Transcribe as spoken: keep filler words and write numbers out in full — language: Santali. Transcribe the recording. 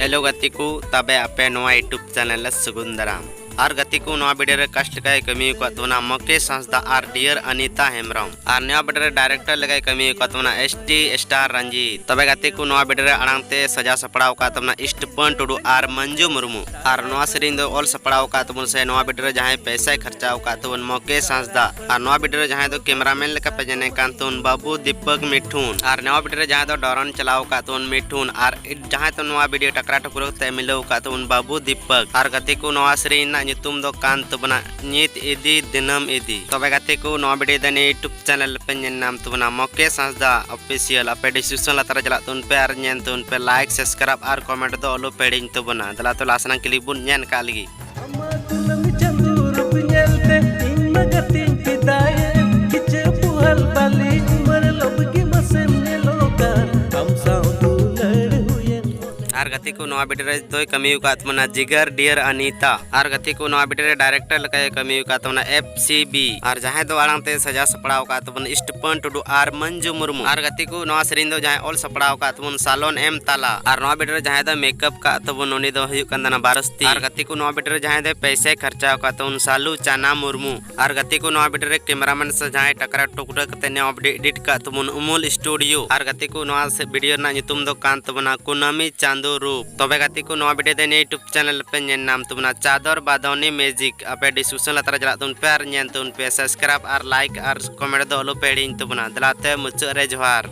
Hello ᱜᱟᱛᱮ ᱠᱚ, ᱛᱚᱵᱮ ᱟᱯᱮ ᱱᱚᱣᱟ YouTube channel ᱨᱮ ᱥᱟᱹᱜᱩᱱ ᱫᱟᱨᱟᱢ᱾ ᱟᱨ ᱜᱟᱛᱮ ᱠᱚ, ᱱᱚᱣᱟ video ᱨᱮ cast ᱞᱮᱠᱟᱭ ᱠᱟᱹᱢᱤ ᱟᱠᱟᱫ ᱛᱟᱵᱚᱱᱟ ᱢᱩᱠᱮᱥ ᱦᱟᱸᱥᱫᱟ ᱟᱨ dear ᱟᱱᱤᱛᱟ ᱦᱮᱢᱵᱨᱚᱢ᱾ ᱟᱨ ᱱᱚᱣᱟ video ᱨᱮ director ᱞᱮᱠᱟᱭ ᱠᱟᱹᱢᱤ ᱟᱠᱟᱫ ᱛᱟᱵᱚᱱᱟ S T star ᱨᱚᱧᱡᱤᱛ᱾ ᱛᱚᱵᱮ ᱜᱟᱛᱮ ᱠᱚ, ᱱᱚᱣᱟ video ᱨᱮ ᱟᱲᱟᱝ ᱛᱮ ᱥᱟᱡᱟᱣ ᱥᱟᱯᱲᱟᱣ ᱟᱠᱟᱫ ᱛᱟᱵᱚᱱᱟ ᱥᱴᱤᱯᱷᱟᱱ ᱴᱩᱰᱩ ᱟᱨ ᱢᱚᱧᱡᱩ ᱢᱩᱨᱢᱩ᱾ ᱟᱨ ᱱᱚᱣᱟ ᱥᱮᱨᱮᱧ ᱫᱚ ᱚᱞ ᱥᱟᱯᱲᱟᱣ ᱟᱠᱟᱫ ᱛᱟᱵᱚᱱ ᱥᱮ ᱱᱚᱣᱟ video ᱨᱮ ᱡᱟᱦᱟᱸᱭ ᱯᱚᱭᱥᱟᱭ ᱠᱷᱚᱨᱪᱟ ᱟᱠᱟᱫ ᱛᱟᱵᱚᱱ ᱢᱩᱠᱮᱥ ᱦᱟᱸᱥᱫᱟ᱾ ᱟᱨ ᱱᱚᱣᱟ video ᱨᱮ ᱡᱟᱦᱟᱸᱭ ᱫᱚ cameraman ᱞᱮᱠᱟ ᱯᱮ ᱧᱮᱞᱮ ᱠᱟᱱ ᱛᱟᱵᱚᱱ ᱵᱟᱹᱵᱩ ᱫᱤᱯᱚᱠ ᱢᱤᱴᱷᱩᱱ᱾ ᱟᱨ ᱱᱚᱣᱟ video ᱨᱮ ᱡᱟᱦᱟᱸᱭ ᱫᱚ drone ᱪᱟᱞᱟᱣ ᱟᱠᱟᱫ ᱛᱟᱵᱚᱱ ᱢᱤᱴᱷᱩᱱ᱾ ᱟᱨ ᱡᱟᱦᱟᱸᱭ ᱫᱚ ᱱᱚᱣᱟ video ᱴᱟᱠᱨᱟ ᱴᱩᱠᱨᱟᱹ ᱠᱟᱛᱮ ᱢᱤᱞᱟᱹᱣ ᱟᱠᱟᱫ ᱛᱟᱵᱚᱱ ᱵᱟᱹᱵᱩ ᱫᱤᱯᱚᱠ᱾ ᱟᱨ ᱜᱟᱛᱮ ᱠᱚ, ᱱᱚᱣᱟ ᱥᱮᱨᱮᱧ ᱨᱮᱱᱟᱜ ᱧᱩᱛᱩᱢ ᱫᱚ ᱠᱟᱱ ᱛᱟᱵᱚᱱᱟ ᱱᱤᱛ ᱤᱫᱤ ᱫᱤᱱᱟᱹᱢ ᱤᱫᱤ᱾ ᱛᱚᱵᱮ ᱜᱟᱛᱮ ᱠᱚ, ᱱᱚᱣᱟ video ᱫᱚ ᱱᱤᱭᱟᱹ YouTube channel ᱯᱮ ᱧᱮᱞ ᱧᱟᱢ ᱛᱟᱵᱚᱱᱟ ᱢᱩᱠᱮᱥ ᱦᱟᱸᱥᱫᱟ official᱾ ᱟᱯᱮ description ᱞᱟᱛᱟᱨ ᱨᱮ ᱪᱟᱞᱟᱜ ᱛᱟᱵᱚᱱ ᱯᱮ ᱟᱨ ᱧᱮᱞ ᱛᱟᱵᱚᱱ ᱯᱮ, like subscribe ᱟᱨ comment ᱫᱚ ᱟᱞᱚ ᱯᱮ ᱦᱤᱲᱤᱧ ᱛᱟᱵᱚᱱᱟ᱾ ᱫᱮᱞᱟ ᱛᱚ ᱞᱟᱦᱟ ᱥᱮᱱᱟᱜ clip ᱵᱚᱱ ᱧᱮᱞ ᱠᱟᱜ ᱞᱮᱜᱮ᱾ ᱟᱢᱟᱜ ᱠᱩᱱᱟᱹᱢᱤ ᱪᱟᱸᱫᱳ ᱨᱩᱯ ᱧᱮᱞᱛᱮ ᱤᱧ ᱢᱟ ᱜᱟᱛᱮᱧ ᱯᱷᱤᱫᱟᱭᱮᱱ᱾ ᱠᱤᱪᱟᱹ ᱯᱩᱦᱟᱞ ᱵᱟᱹᱞᱤ ᱩᱢᱟᱹᱨ ᱞᱚᱵ ᱜᱮ ᱢᱟᱥᱮᱢ ᱧᱮᱞᱚᱜ ᱠᱟᱱ᱾ ᱟᱢ ᱥᱟᱶ ᱫᱩᱞᱟᱹᱲ ᱦᱩᱭᱮᱱ᱾ ᱟᱨ ᱜᱟᱛᱮ ᱠᱚ, ᱱᱚᱣᱟ video ᱨᱮ ᱫᱚᱭ ᱠᱟᱹᱢᱤ ᱟᱠᱟᱫ ᱛᱟᱵᱚᱱᱟ ᱡᱤᱜᱟᱨ dear ᱟᱱᱤᱛᱟ᱾ ᱟᱨ ᱜᱟᱛᱮ ᱠᱚ, ᱱᱚᱣᱟ video ᱨᱮ director ᱞᱮᱠᱟᱭ ᱠᱟᱹᱢᱤ ᱟᱠᱟᱫ ᱛᱟᱵᱚᱱᱟ F C B᱾ ᱟᱨ ᱡᱟᱦᱟᱸᱭ ᱫᱚ ᱟᱲᱟᱝ ᱛᱮ ᱥᱟᱡᱟᱣ ᱥᱟᱯᱲᱟᱣ ᱟᱠᱟᱫ ᱛᱟᱵᱚᱱᱟ ᱥᱴᱤᱯᱷᱟᱱ ᱴᱩᱰᱩ ᱟᱨ ᱢᱚᱧᱡᱩ ᱢᱩᱨᱢᱩ᱾ ᱟᱨ ᱜᱟᱛᱮ ᱠᱚ, ᱱᱚᱣᱟ ᱥᱮᱨᱮᱧ ᱫᱚ ᱡᱟᱦᱟᱸᱭ ᱚᱞ ᱥᱟᱯᱲᱟᱣ ᱟᱠᱟᱫ ᱛᱟᱵᱚᱱ ᱥᱟᱞᱚᱱ ᱮᱢ ᱛᱟᱞᱟ᱾ ᱟᱨ ᱱᱚᱣᱟ video ᱨᱮ ᱡᱟᱦᱟᱸᱭ ᱫᱚ makeup ᱠᱟᱜ ᱛᱟᱵᱚᱱ, ᱩᱱᱤ ᱫᱚ ᱦᱩᱭᱩᱜ ᱠᱟᱱ ᱛᱟᱵᱚᱱᱟ ᱵᱟᱨᱚᱥᱛᱤ᱾ ᱟᱨ ᱜᱟᱛᱮ ᱠᱚ, ᱱᱚᱣᱟ video ᱨᱮ ᱡᱟᱦᱟᱸᱭ ᱫᱚ ᱯᱚᱭᱥᱟᱭ ᱠᱷᱚᱨᱪᱟ ᱟᱠᱟᱫ ᱛᱟᱵᱚᱱ ᱥᱟᱞᱩ ᱪᱟᱱᱟ ᱢᱩᱨᱢᱩ᱾ ᱟᱨ ᱜᱟᱛᱮ ᱠᱚ, ᱱᱚᱣᱟ video ᱨᱮ cameraman ᱥᱮ ᱡᱟᱦᱟᱸᱭ ᱴᱟᱠᱨᱟ ᱴᱩᱠᱨᱟᱹ ᱠᱟᱛᱮ ᱱᱚᱣᱟ video edit ᱠᱟᱜ ᱛᱟᱵᱚᱱ ᱩᱢᱩᱞ studio᱾ ᱟᱨ ᱜᱟᱛᱮ ᱠᱚ, ᱱᱚᱣᱟ ᱥᱮ video ᱨᱮᱱᱟᱜ ᱧᱩᱛᱩᱢ ᱫᱚ ᱠᱟᱱ ᱛᱟᱵᱚᱱᱟ ᱠᱩᱱᱟᱹᱢᱤ ᱪᱟᱸᱫᱳ ᱨᱩᱯ᱾ ᱛᱚᱵᱮ ᱜᱟᱛᱮ ᱠᱚ, ᱱᱚᱣᱟ video ᱫᱚ ᱱᱤᱭᱟᱹ YouTube channel ᱯᱮ ᱧᱮᱞ ᱧᱟᱢ ᱛᱟᱵᱚᱱᱟ ᱪᱟᱫᱚᱨ ᱵᱟᱫᱚᱱᱤ music᱾ ᱟᱯᱮ description ᱞᱟᱛᱟᱨ ᱨᱮ ᱪᱟᱞᱟᱜ ᱛᱟᱵᱚᱱ ᱯᱮ ᱟᱨ ᱧᱮᱞ ᱛᱟᱵᱚᱱ ᱯᱮ, subscribe ᱟᱨ like ᱟᱨ comment ᱫᱚ ᱟᱞᱚ ᱯᱮ ᱦᱤᱲᱤᱧ ᱛᱟᱵᱚᱱᱟ᱾ ᱫᱮᱞᱟᱛᱮ ᱢᱩᱪᱟᱹᱫ ᱨᱮ ᱡᱚᱦᱟᱨ᱾